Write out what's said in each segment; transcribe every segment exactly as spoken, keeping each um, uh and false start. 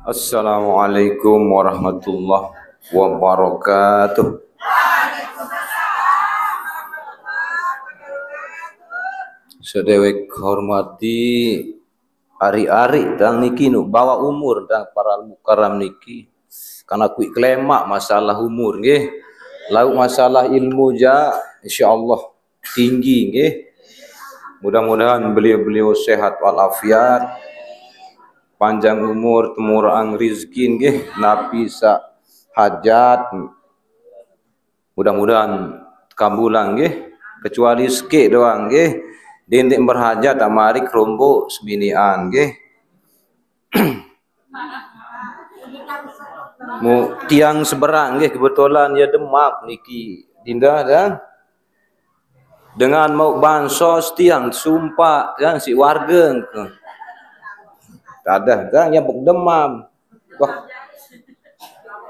Assalamualaikum warahmatullahi wabarakatuh. Sedewek hormati ari-ari tang niki nu bawa umur tang para mukaram niki. Karena kuwi kelemak masalah umur nggih. Lauk masalah ilmu ja insyaallah tinggi nggih. Mudah-mudahan beliau-beliau sehat walafiat, panjang umur, temurang rizki nggih, napi sa hajat. Mudah-mudahan kambulang nggih, kecuali sikit doang nggih. Dentik berhajat tak mari kerombok seminian nggih. Mu tiang seberang nggih kebetulan ya demak niki dinda dah. Dengan mau bansos tiang sumpah ya si warga engke. Tadah dah ya bek demam. Wah.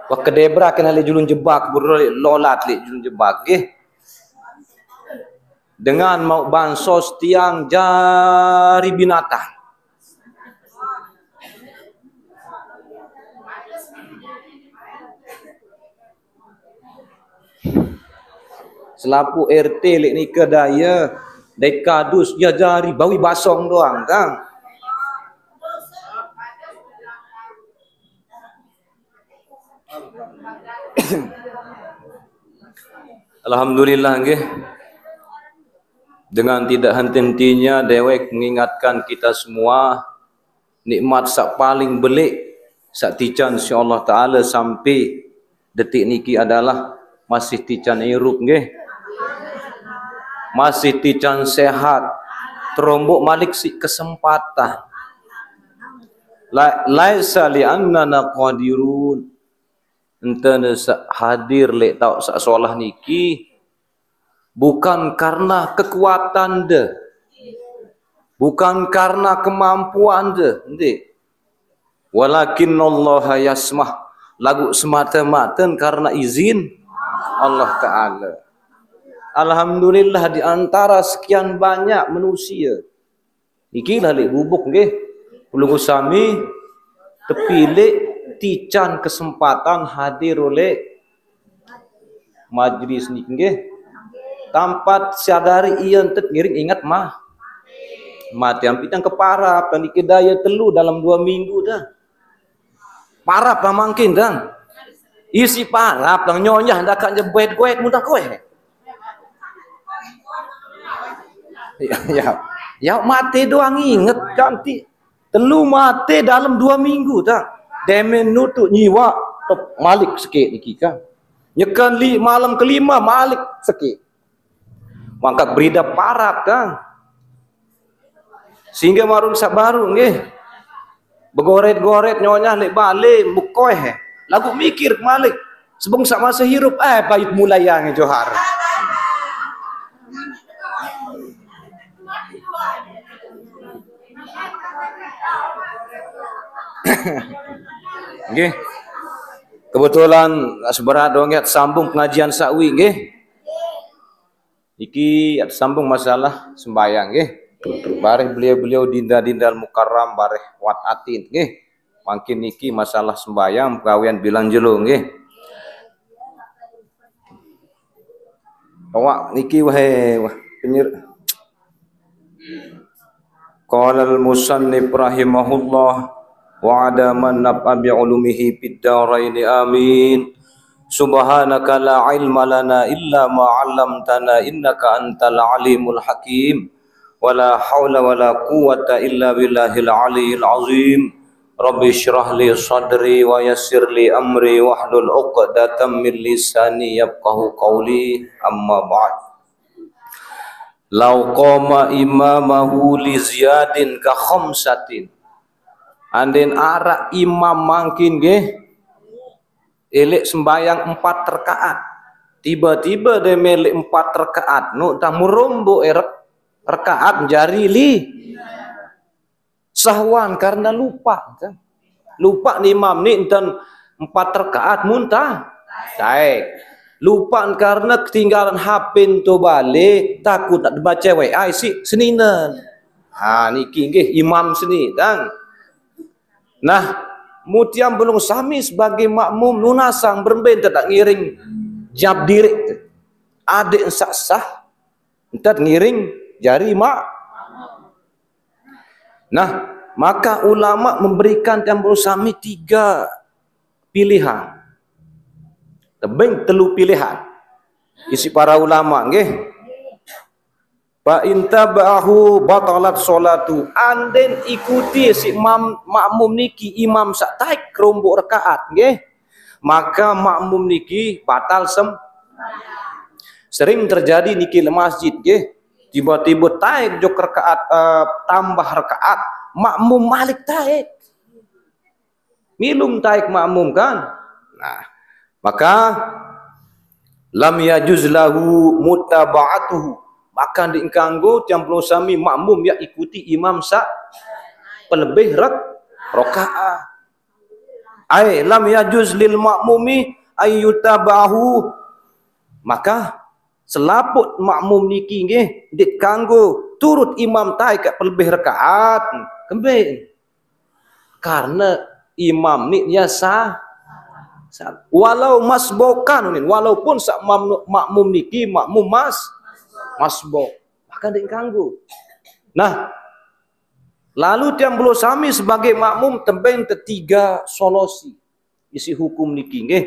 Wah kedebra kena le julun jebak buru le lolat le julun jebak nggih. Dengan mau bansos tiang jari binatang. Selaku R T lek nika daya dekadus ya jari bawi basong doang kang. Alhamdulillah nggih. Dengan tidak henti-hentinya dewek mengingatkan kita semua nikmat sak paling belik sak tican si Allah Taala sampai detik niki adalah masih tican irup nggih. Masih tican sehat. Terombok malik si kesempatan. La laisa li annana qadirun. Ente hadir lek tau sak solah niki bukan karena kekuatan de, bukan karena kemampuan de, nggih. Walakin Allah yasmah, lagu semata-mata karena izin Allah Taala. Alhamdulillah di antara sekian banyak manusia Niki lah lek bubuk nggih. Pelungguh sami tepilik tican kesempatan hadir oleh majlis niki nggih. Tampat sadari iya entet ngiring ingat mah. Mati ampit yang keparap dan niki daya telu dalam dua minggu dah. Parap lah mangkin dah. Isi parap lah nyonyah ndak kak jebet-guet mudah kowe. Ya, ya. Ya mati doang inget ganti. Telu mati dalam dua minggu dah. Demen nutuk nyiwa tep malik sikit niki kan. Nyekan li malam kelima malik sikit. Mangkat berida parap kan. Sehingga marung sak baru nggih. Begoret-goret nyonyah lek balik bukoh. Lagu mikir malik. Sebung sak masa hirup eh pait mulai yang Johar. Nggih. Kebetulan seberat dong ya sambung pengajian sakwi nggih. Iki ya sambung masalah sembayang nggih. Bareh beliau-beliau dinda-dinda mukarram bareh wat atin nggih. Mangkin niki masalah sembayang pegawaian bilang jelo nggih. Awak niki wahai wah penyir Qala al-musannif rahimahullah wa ada man naf'a bi ulumihi fid daraini amin. Subhanaka la ilma lana illa ma 'allamtana innaka antal alimul hakim. Wa la haula wa la quwwata illa billahil aliyil azim. Rabbi shrah li sadri wa yassir li amri wahlul 'uqdatam min lisani yafqahu qawli. Amma ba'd. Lau qama imamahu li ziyadin ka khamsatin. Anden arak imam mangkin nggih. Elek sembayang empat rakaat. Tiba-tiba dia melek empat rakaat. Nu tah murumbu erek rakaat jari li. Sahwan karena lupa. Lupa ni imam ni enten empat rakaat muntah. Taek. Lupa karena ketinggalan H P tu balik, takut nak dibaca W A isi seninen. Ha niki nggih imam seni tang. Nah, Mu tiang bulung sami sebagai makmum nunasang berembe ente tak ngiring jab diri. Adik ensak sah, ente ngiring jari mak. Nah, maka ulama memberikan tiang bulung sami tiga pilihan. Tebeng telu pilihan. Isi para ulama, nggih. Fa in tabahu batalat sholatu. Anden ikuti si mam-, makmum niki imam sak taik kerombok rakaat, nggih. Maka makmum niki batal sem-, sering terjadi niki le masjid, nggih. Tiba-tiba taik jok rakaat, eh, tambah rakaat, makmum malik taik. Milum taik makmum kan? Nah, maka lam yajuz lahu mutaba'atuhu. Maka ndeq kanggo tiang pelungguh sami makmum ya ikuti imam sak pelebih rak-, rakaat. Ai lam yajuz lil makmumi ayyutabahu. Maka selaput makmum niki nggih ndeq kanggo turut imam taik pelebih rakaat. Kembe? Karena imam ni ya sah. Sah. Walau masbokan, walaupun sak mam-, makmum niki makmum mas-, masbok. Bahkan ndeq kanggo. Nah, lalu tiang belo sami sebagai makmum tebeng tetiga solusi. Isi hukum niki nggih.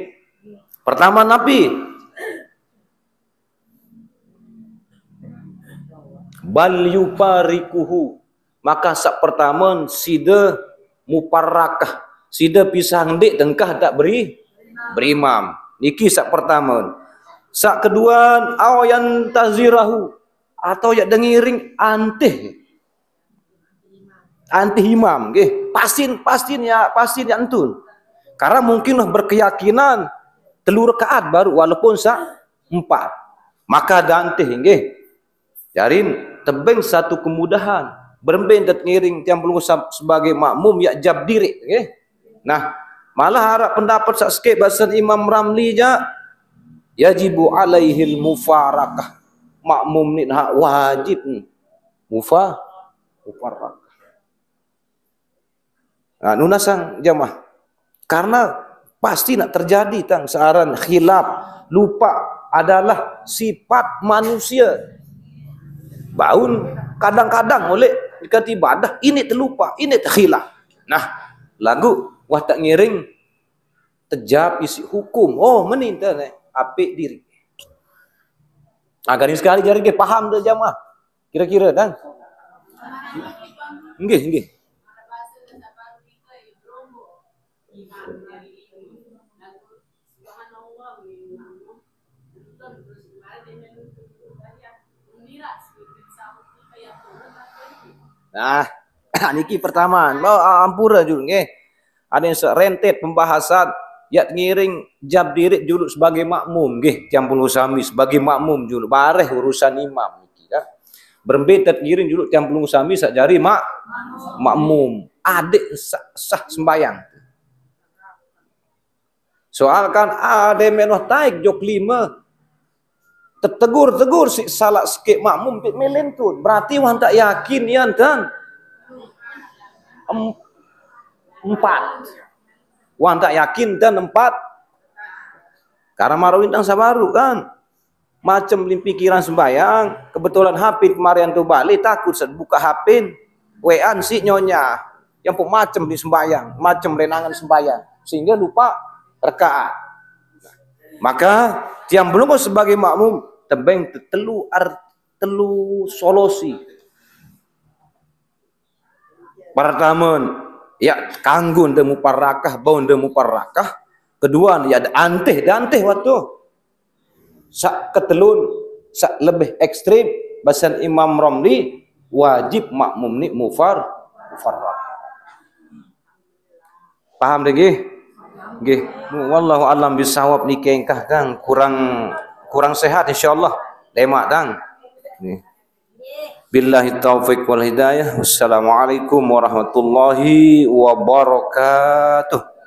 Pertama napi? Bal yufarikuhu. Maka sak pertama side muparakah. Side pisah ndeq tengkah tak beri, berimam. Niki sak pertama. Sak kedua, au yantazirahu. Atau ya dengiring antih. Antih imam, nggih. Pastin, pastin ya, pastin ya entun. Karena mungkin lah berkeyakinan telu rakaat baru walaupun sak empat. Maka dantih, nggih. Jarin tebeng satu kemudahan. Berembe ntet ngiring tiang pelungguh sab-, sebagai makmum ya jab diri, nggih. Nah, malah araq pendapat sak sekeq basen Imam Ramli ja, yajibu alaihil mufarakah. Makmum ni nah wajib mufa-, mufarakah. Nah, nunasang jamaah. Karena pasti nak terjadi tang searan khilaf, lupa adalah sifat manusia. Baun kadang-kadang oleh dekat ibadah, ini terlupa, ini terkhilaf. Nah, lagu wah tak ngiring tejap isi hukum. Oh, meni ente ne, apik diri. Nah, garing sekali jari nggih paham tu jamaah. Kira-kira kan? Nggih, nggih. Nah, niki pertama, mau ampura julu nggih. Ada yang serentet pembahasan, ya ngiring jab diri julu sebagai makmum nggih, tiang pelungguh sami sebagai makmum julu, bareh urusan imam niki ya. Berembe tet ngiring julu tiang pelungguh sami sak jari mak-, makmum. Adik sah, sah sembayang. Soal kan ade menoh taik jok lime. Tetegur-tegur si salak sekeq makmum pik melentun. Berarti wan tak yakin yan dan em-, empat. Wan tak yakin dan empat. Karena marawin tang sabaru kan. Macem lim pikiran sembayang, kebetulan Hapin kemarin tu balik, takut set buka Hapin, wean si nyonya, yang pun macem di sembayang, macem lenangan sembayang, sehingga lupa rekaat. Maka tiang belum sebagai makmum, tebeng tetelu ar-, telu solusi. Pertama, ya kanggo nde muparakah, bau nde muparakah. Kedua, ya antih, dantih waktu. Sak ketelun, sak lebih ekstrim, basan Imam Romli, wajib makmum ni mufar-, mufarraq. Paham deh, nggih? Nggih. Wallahu alam bisawab niki engkah tang kurang, kurang sehat insyaallah. Lemak tang. Nggih. Billahi taufiq wal hidayah. Wassalamualaikum warahmatullahi wabarakatuh.